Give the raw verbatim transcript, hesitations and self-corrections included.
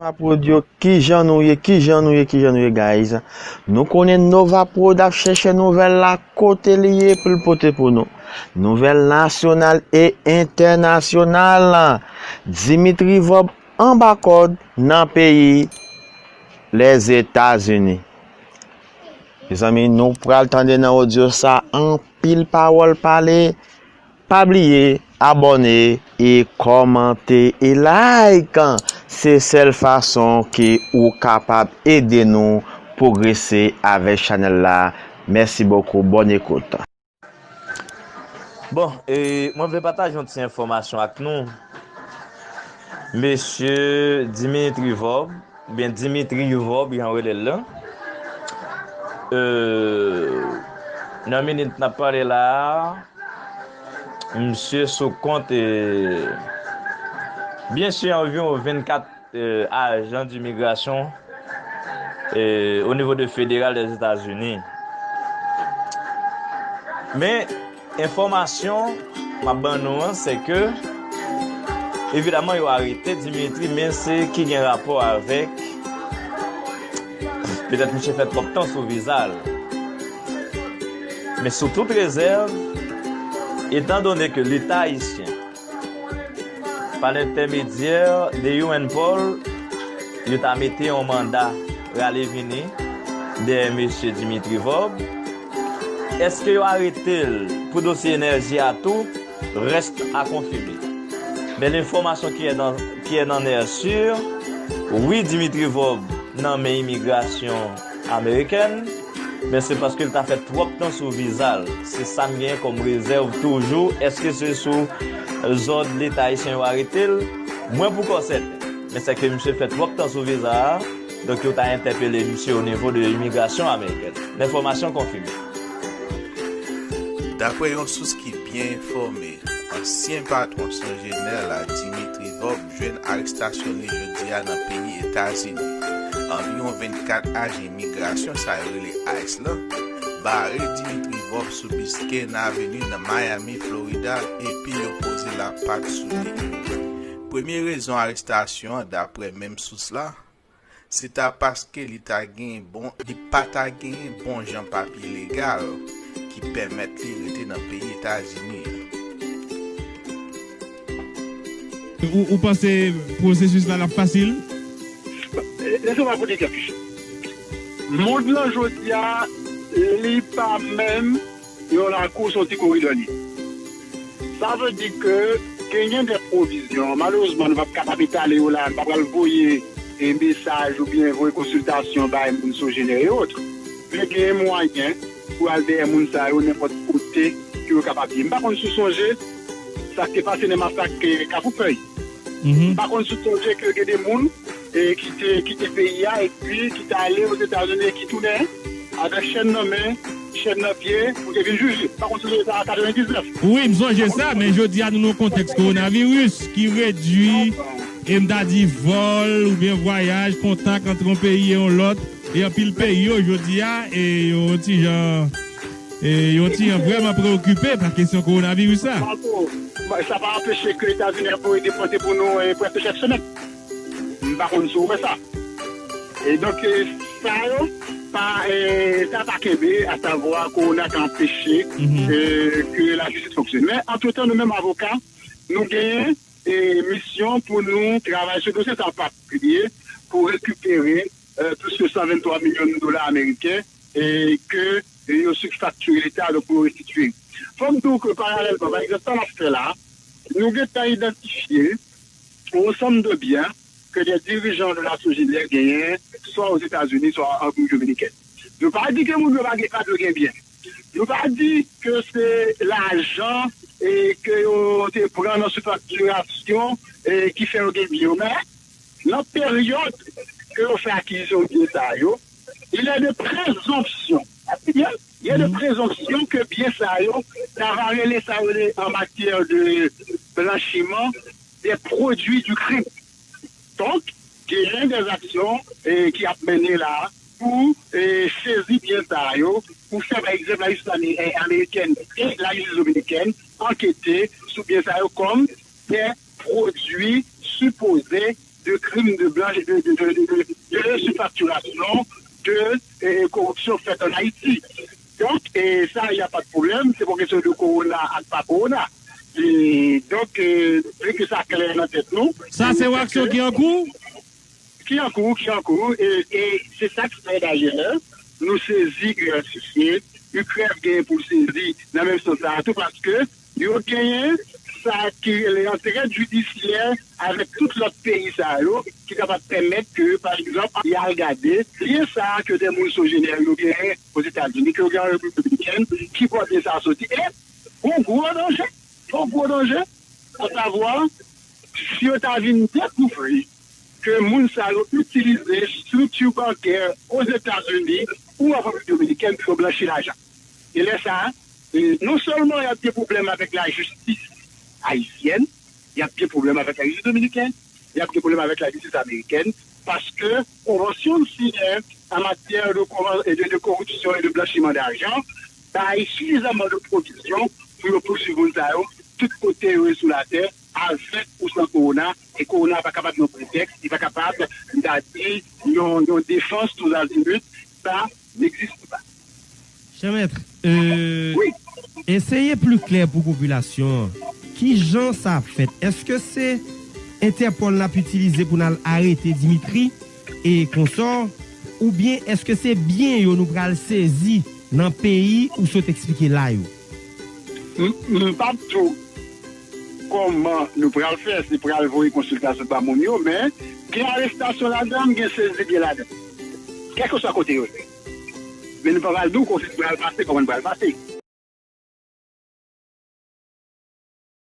Nova Prod yo, kijan nou ye, kijan nou ye, kijan nou ye, guys? Nou konnen Nova Prod ap chèche nouvèl la kote li ye pou l pote pou nou. Nouvèl nasyonal e entènasyonal. Dimitri Vorbe anba kòd nan peyi Lèzetazini. Mezanmi, nou pral tande nan odyo sa anpil pawòl pale. Pa bliye abòne e kòmante e like. Se sèl fason ke ou kapab ede nou pwogrese avèk chanèl la. Mèsi bokou, bòn ekout. Bon, e, mwen vle pataje yon ti enfòmasyon ak nou. Mesye Dimitri Vorbe, oubyen Dimitri Vorbe, jan yo rele l lan. E, nan minit n ap pale la a, misye sou kont, e, byen si anviwon vennkat, e, ajan dimigrasyon, e, o nivo de federal Lèzetazini. Men, enfòmasyon m ap ban nou an, se ke, evidaman, yo arete Dimitri, men se ki gen rapò avèk, petèt misye fè twòp tan sou viza l. Men sou tout rezèv, etandone ke Leta ayisyen, pa lentèmedyè de U N Paul, yo ta mete yon manda rale vini dèyè mesye Dimitri Vorbe. Èske yo arete l pou dosye enèji a tou? Reste à confirmer. Men lenfòmasyon ki est dans, qui est dans l'air sûr, wi, Dimitri Vorbe nan men imigrasyon amerikèn, men se paske l ta fè twòp tan sou viza l. Se sa m genyen kòm rezèv toujou. Èske se sou zòd Leta ayisyen yo arete l? Mwen poko sèten. Men sèke misye fè twòp tan sou viza a, donk yo ta entèpele misye o nivo de imigrasyon amerikèn. Lenfòmasyon konfime. Daprè yon sous ki byen enfòme, ansyen patwon Sogener la, Dimitri Vorbe, jwenn arestasyon li jodi a nan peyi Etazini. Anviwon vennkat ajan imigrasyon sa yo rele ice lan bare Dimitri Vorbe sou Biscayne Avenue nan Miami, Florida, epi yo poze lapat sou li. Premye rezon arestasyon an, daprè menm sous la, se ta paske li ta gen bon, li pa ta genyen bon jan papye legal ki pèmèt li rete nan peyi Etazini an. Ou, ou panse pwosesis la l ap fasil? Lese mwen poze kèk kesyon. Mond lan jodi a, li pa menm yon lakou, se yon ti koridò li ye. Sa vle di ke genyen de pwovizyon. Malerezman, nou p ap kapab etale yo la, nou pa pral voye, e, mesaj oubyen voye konsiltasyon bay moun Sogener e otre. Men genyen mwayen pou al dèyè moun sa yo nenpòt kote ke yo kapab ye. M pa konn si w sonje sa k te pase nan masak, e, Kafoufèy. M pa konn si w sonje ke gen de moun, e, ki te kite peyi a epi ki t ale Ozetazini e ki tounen avèk chèn nan men, chèn nan pye, pou te vin jije. M pa konn si w sonje sa an katrevendiznèf. Wi, m sonje sa, men jodi a nou nan yon kontèks kowonaviris ki redui, e m ta di, vòl oubyen vwayaj, kontak ant yon peyi e yon lòt. E anpil peyi yo jodi a, e yo yon ti jan, e yo yon ti jan vrèman preokipe pa kesyon kowonaviris la. Sa pa anpeche ke Etazini ap voye deplase pou nou, e, prèske chak semèn. M pa konn si w wè sa. E donk, e, sa yo, pa, e, sa pa kenbe, asavwa kowona ka anpeche, e, ke lajistis fonksyone. Men, antretan, nou menm avoka, nou genyen, e, misyon pou nou travay sou dosye sa an patikilye, pou rekipere, e, plis ke san venntwa milyon dola ameriken, e, ke, e, yo sifakture Leta, donk pou yo restitiye. Fò m di w ke paralèlman, pa egzanp, sa n ap fè la, nou gentan idantifye yon ansanm de byen ke de dirijan de la Sogener genyen, swa Ozetazini, swa an Repiblik Dominikèn. Nou pa di ke moun yo pa gen, pa dwe gen byen. Nou pa di ke se lajan, e, ke yo te pran nan sifaktirasyon, e, ki fè yo gen byen yo. Men, nan peryòd ke yo fè akizisyon byen sa yo, il y a de présomptions. Il y a de présomptions que byen sa yo, ta va rele sa yo rele en matière de blanchiment, des produits du crime. Donk, genyen de aksyon, e, ki ap mennen la pou, e, sezi byen sa yo, pou fè, pa egzanp, lajistis ame-, e, amerikèn e lajistis dominikèn ankete sou byen sa yo kòm de pwodui sipoze de krim de blanch, de, de, de, de, de, de surfacturation, de e, e, koripsyon fèt an Ayiti. Donk, e, sa, y a pa de pwoblèm, se pa kesyon de kowona ak pa kowona. E, donk, e, vle ke sa klè nan tèt nou. Sa se yon aksyon ki an kou? Ki an kou, ki an kou, e, e se sa k fè dayè nou sezi U L C C, U C R E F genyen pou l sezi nan menm sans sa a tou, paske yo genyen sa ki rele antrèd jidisyè avèk tout lòt peyi sa yo ki kapab pèmèt ke, pa egzanp, y al gade byen sa a ke de moun sou jenè yo genyen Ozetazini, ke yo genyen an Repiblik Dominikèn, ki bò byen sa a soti. E gon gwo danje, gon gwo danje, asavwa, si yo ta vin dekouvri ke moun sa yo itilize estrikti bankè Ozetazini ou an Repiblik Dominikèn pou yo blanchi lajan. E lè sa a, e non sèlman y ap gen pwoblèm avèk lajistis ayisyèn, y ap gen pwoblèm avèk lajistis dominikèn, y ap gen pwoblèm avèk lajistis amerikèn, paske konvansyon n siyen an matyè de, konvan- de, de koripsyon e de blanchiman dajan bay sifizanman de pwovizyon pou yo pouswiv moun sa yo tout kote yo ye sou latè, avèk ou san kowona, e kowona pa kapab yon pretèks, li pa kapab, m ta di, yon, yon defans tous azimuts, sa n egziste pa. Chè mèt, euh, eseye pli klè pou popilasyon an. Ki jan sa ap fèt? Èske se Entèpòl n ap itilize pou n al arete Dimitri e konsò? Oubyen èske se byen yo nou pral sezi nan peyi ou sot eksplike la yo? M m p ap di w kòman nou pral fè, si pral voye konsiltasyon ba moun yo, men gen arestasyon ladan l, gen sezi byen ladan l. Kèlkeswa kote yo ye. Men nou pa pral di w kòman pral pase, kòman l pral pase.